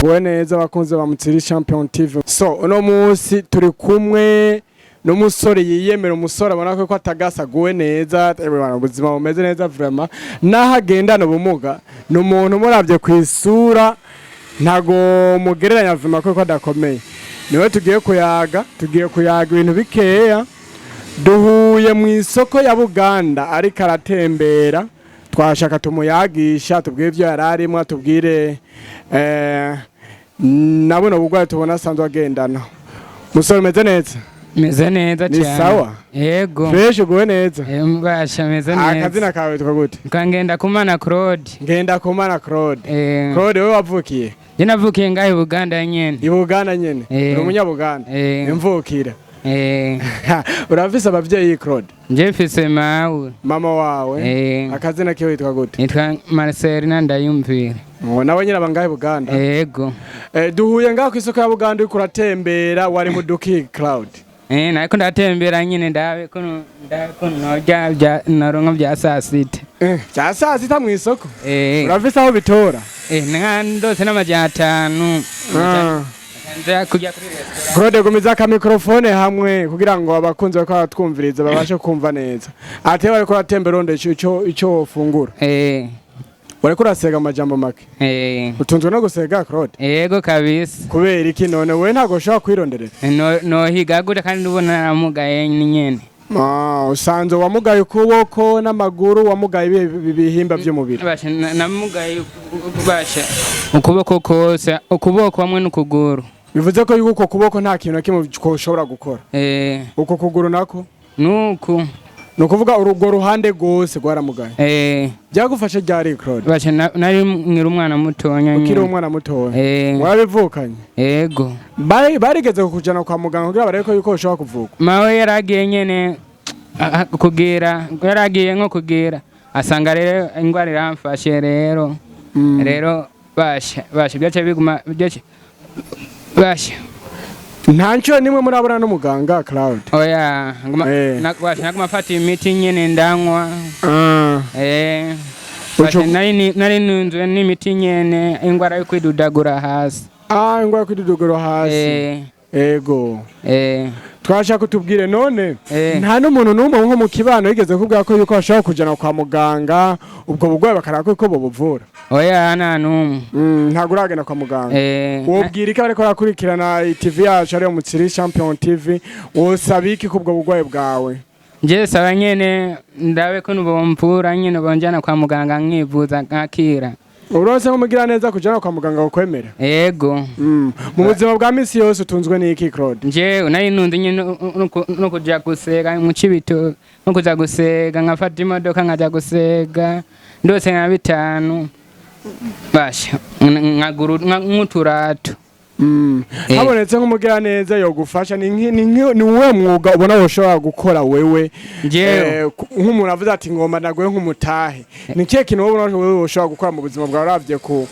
Guwe neza abakunzi ba Mutsiri Champion TV. So uno munsi turi kumwe n'umusore yiyemera, umusore abona ko atagasa, aguwe neza, ewe, ubuzima bumeze neza vraiment. Naho agendana ubumuga, ni umuntu umuravye ku isura ntago mugereranya vraiment ko adakomeye. Niwe tugiye kuyaga, tugiye kuyaga ibintu bikeya. Duhuye mu isoko ya Buganda ariko aratembera, twashaka tumuyagisha, tubwire ibyo yari arimo, atubwire na buno burwayi tubona asanzwe agendana. Musore, umeze neza? Meze neza Ni cyane. sawa? Yego. Fresh, uguwe neza? Mbasha, meze neza. Akazina kawe witwa gute? Ngendakumana Claude. Ngendakumana Claude. Eh. Claude, wowe wavukiye? Je navukiye ngaho i Buganda nyene. I Buganda nyene? Eh. Uri umunyabuganda? Eh. Imvukira? Eh. Urafise abavyeyi, Claude? Nje mfise mawe. Mama wawe? Eh. Akazina kiwe witwa gute? Nitwa Marcelina Ndayumvira. Ngo nawe nyine aba ngaho i Buganda? Yego. Duhuye ngaho kw'isoko ya Buganda uriko uratembera, wari mu duki, Claude? Nariko ndatembera nyene ndabe ko norya bya naronka bya saa sita. Bya saa sita mw'isoko? Eh. Urafise aho bitora? Eh, ndose n'500. Ah. Nza kujya kuri restaurant. Claude, gumiza akamikrofone hamwe kugira ngo abakunzi bariko baratwumviriza babashe kumva neza. Ate wariko uratembera urondera ico wofungura? Eh. Wariko urasega amajambo make? Eh. Utunzwe no gusega, Claude? Yego kabisa. Kubera iki none? Wewe ntabwo ushobora kwironderera? No, nohiga gute kandi ubona naramugaye nyene? Ah, usanzwe wamugaye ukuboko n'amaguru, wamugaye ibihe bihimba by'umubiri? Basha, namugaye basha ukuboko kose, ukuboko hamwe n'ukuguru. Bivuze ko yuko uko kuboko nta kintu na kimwe ushobora gukora? Eh. Uko kuguru nako? Nuku. Ni ukuvuga urwo ruhande rwose rwaramugaye? Eh. Byagufashe ryari, Claude? Basha, nari nkiri umwana mutonya Ukiri nyene. umwana mutoya? Eh. Warabivukanye? Yego. Barigeze kukujana kwa muganga kugira barebe ko yuko ushobora kuvugwa? Mawe yaragiye nyene kugira yaragiye nko kugira asanga rero ingwara iramfashe rero. Rero basha byace biguma byace basha. Nta nshuro nimwe murabona n'umuganga, Claude? Oya, nguma basha naguma mfata imiti nyene ndanywa. Eh. Basha, nari nunzwe n'imiti nyene, ingwara yo kwidudagura hasi. Ah, ingwara kwidudugura hasi. Eh. Ego. Eh. Twashaka kutubwire none, Eh. nta n'umuntu n'umwe nko mu kibano yigeze kubwira ko yuko bashobora kujana kwa muganga ubwo burwayi bakaraba ko bobuvura? Oya, nta n'umwe. Ntabwo uragenda kwa muganga? Eh. Wobwira iki bariko barakurikirana TV yacu ariyo Mutsiri Champion TV? Wosaba iki kubwo burwayi bwawe? Nje saba nyene ndabe ko nubomvura nyene, bonjana kwa muganga nkivuza nkakira. Uronse nk'umugira neza kujana kwa muganga ukwemera? Yego. Mu buzima bwa misi yose utunzwe n'iki, Claude? Nje nari nunze nyene no kuja gusega mu Cibitoke, no kuja gusega nkafata imodoka nkaja gusega, ndose nka 500 basha nkagura nk'uturato. Eh. Habonetse nk'umugira neza yogufasha, ni uwuhe mwuga ubona woshobora gukora wewe? Njewe? Nk'umuntu avuze ati ngomba naguhe nk'umutahe, ni kihe kintu wowe ubona wewe woshobora gukora mu buzima bwawe uravye ku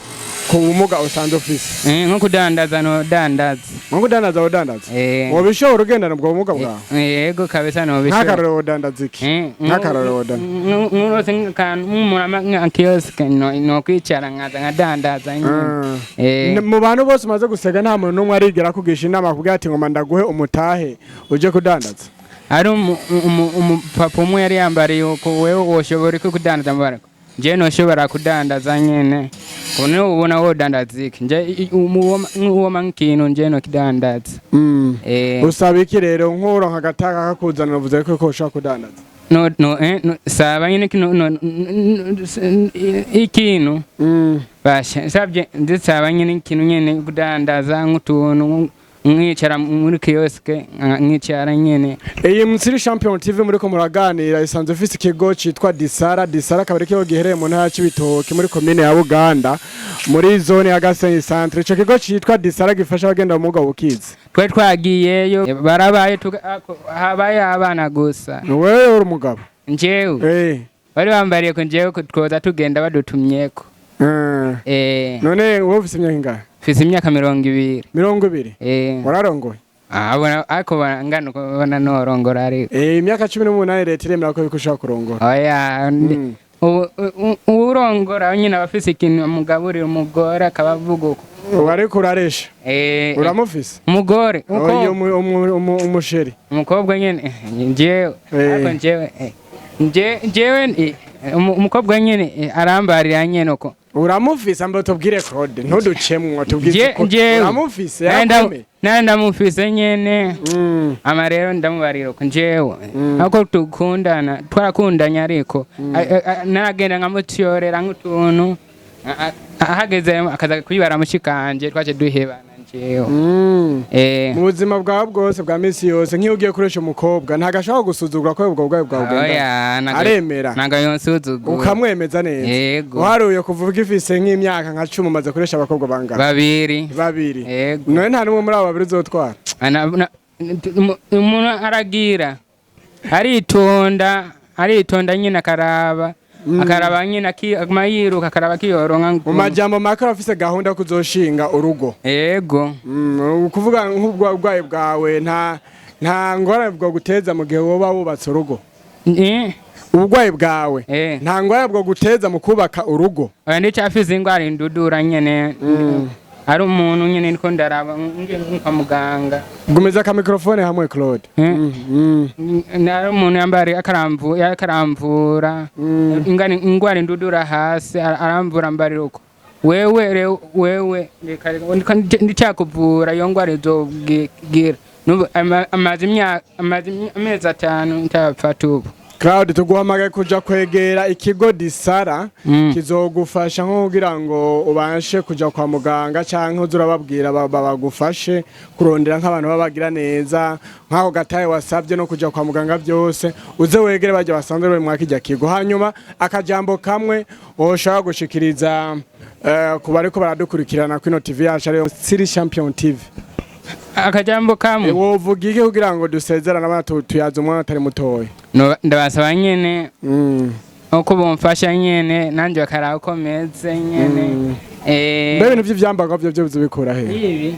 bumuga usanzwe ufise? Nko kudandaza, no dandaza. Nko kudandaza, wodandaza? Eh. Wobishobora ugendana ubwo bumuga bwawe? Yego kabisa, nobishobora. Nk'akarorero wodandaza iki? Nk'akarorero wodandaza? Nkurose nk'akantu nk'umuntu nka kiosk, no kwicara nkaza nkadandaza nyene. Eh. Mu bantu bose umaze gusega, nta muntu n'umwe arigera kugisha inama akubwira ati ngoma ndaguhe umutahe uje kudandaza? Ari umupapa umwe yari yambariye uko: "Wewe woshobora iki kudandaza?" Mbarako nje noshobora kudandaza nyene, ubone ubona wodandaza iki? Nje uwoma nk'ikintu nje nokidandaza. Eh. Usaba iki rero nk'uronka agataka kakuzanira, uvuze ko ushobora kudandaza? No, saba nyene kino no, ikintu basha nsabye, ndisaba nyene ikintu nyene kudandaza nk'utuntu, mwicara muri kioske, nkicara nyene. Iyi Mutsiri Champion TV muriko muraganira isanzwe ifise ikigo citwa Disara. Disara akaba ari ikigo giherereye mu ntara ya Cibitoke, muri komine ya Buganda, muri zone ya Gasenyi Centre. Ico kigo citwa Disara gifasha abagenda ubumuga bukizi? Twari twagiyeyo, barabaye habaye abana gusa. Wewe uri umugabo? Njewe. Bari bambariye ko njewe ko twoza tugenda badutumyeko. None wowe ufise imyaka ingahe? Mfise imyaka 20. 20? Eh. Wararongoye? Ah, ariko ngano bona norongora ariko. Imyaka 18 leta iremera ko yuko ushobora kurongora. Oya, ubu urongora nyine aba afise ikintu amugaburira umugore akaba avuga uko. Ubu ariko uraresha? Eh, eh, Uramufise? Umugore? Oyo. Umukobwa? Umuchéri. Umukobwa nyene, njyewe ariko njyewe njyewe umukobwa nyene arambarira nyene uko. Uramufise? Ambe tubwire, Claude, ntuducemwo, tubwire uko. Njyewe Uramufise? Yarakomeye? Nawe ndamufise nyene. Ama rero ndamubarira uko njyewe ako tukundana, twarakundanye, ariko naragenda nkamutyorera nk'utuntu, ahageze akaza kwibara mushikanje, twace duhebana njyewe. Mu buzima bwawe bwose bwa misi yose, nk'iyo ugiye kuresha umukobwa, ntabwo ashobora gusuzugura ko ubwo bwawe bwawe ugenda? Oya, Aremera? Ntago yonsuzugura. Ukamwemeza neza? Yego. Uharuye kuva ugifise nk'imyaka nka 10, umaze kuresha abakobwa bangahe? Babiri. Babiri? Yego. None nta n'umwe muri abo babiri uzotwara? Umuntu aragira aritonda, aritonda nyine, akaraba, akaraba nyine, aguma yiruka, akaraba akiyoronka. Mu majambo make, urafise gahunda yo kuzoshinga urugo? Yego. Ukuvuga nk'ubwo burwayi bwawe nta ngorane bwo guteza mu gihe woba wubatse urugo? Uburwayi bwawe nta ngorane bwo guteza mu kubaka urugo? Oya, ndicyafise ingwara indudura nyene, ari umuntu nyene ndiko ndaraba ngiye kwa muganga. Gumiza aka microphone hamwe, Claude. Ari umuntu yambari akaramvura ingwara indudura hasi, aramvura, mbarira uko wewe wewe reka ndicyakuvura iyo ngwara izobwira. Nubu amaze imyaka, amaze amezi 5 ntapfata ubu. Claude, tuguhamagaye kuja kwegera ikigo Disara kizogufasha nko kugira ngo ubashe kuja kwa muganga, canke uze urababwira bagufashe kurondera nk'abantu babagira neza nk'ako gataye wasabye no kuja kwa muganga byose, uze wegere bajya basanzwe bari mwakijya kigo. Hanyuma akajambo kamwe woshobora gushikiriza ku bariko baradukurikirana kwino TV yacu ariyo City Champion TV? Akajambo kamwe? Wovuga iki kugira ngo dusezerane abana tuyaze umwana atari mutoya? No, ndabasaba nyene uko bomfasha nyene, nanje bakaraba uko meze nyene. Mbe ibintu vy'ivyambarwa vyo uzobikura he? Ibi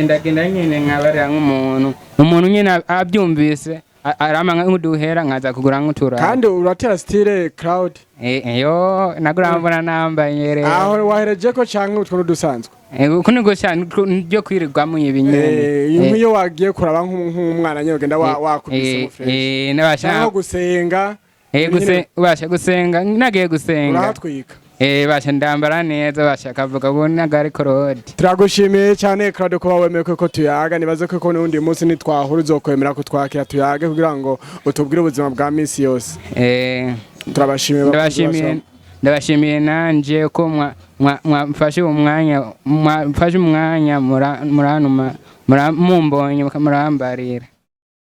ndagenda nyene nkabarira nk'umuntu, umuntu nyene abyumvise arama nk'uduhera nkaza kugura nk'utura. Kandi uratera style, Claude. Yo nagura mbona nambaye rero. Aho wahereje ko canke utwo n'udusanzwe? Uku ni gusha nibyo kwirirwamo ibi nyene. Nk'iyo wagiye kuraba nk'umwana nyene ugenda wakubise mu fresh nabasha canke gusenga? Basha gusenga, nagiye gusenga. Urahatwika. Basha ndambara neza, basha kavuga ubu nagari Claude. Turagushimiye cyane, Claude, kuba wemeye ko tuyaga. Nibaze ko n'undi munsi nitwahura uzokwemera kutwakira tuyage kugira ngo utubwire ubuzima bwa misi yose. Turabashimiye bakunzi Ndabashimiye. bacu. Ndabashimiye nanje ko mwamfashe umwanya, mwamfashe umwanya, murantuma, mumbonye, murambarira.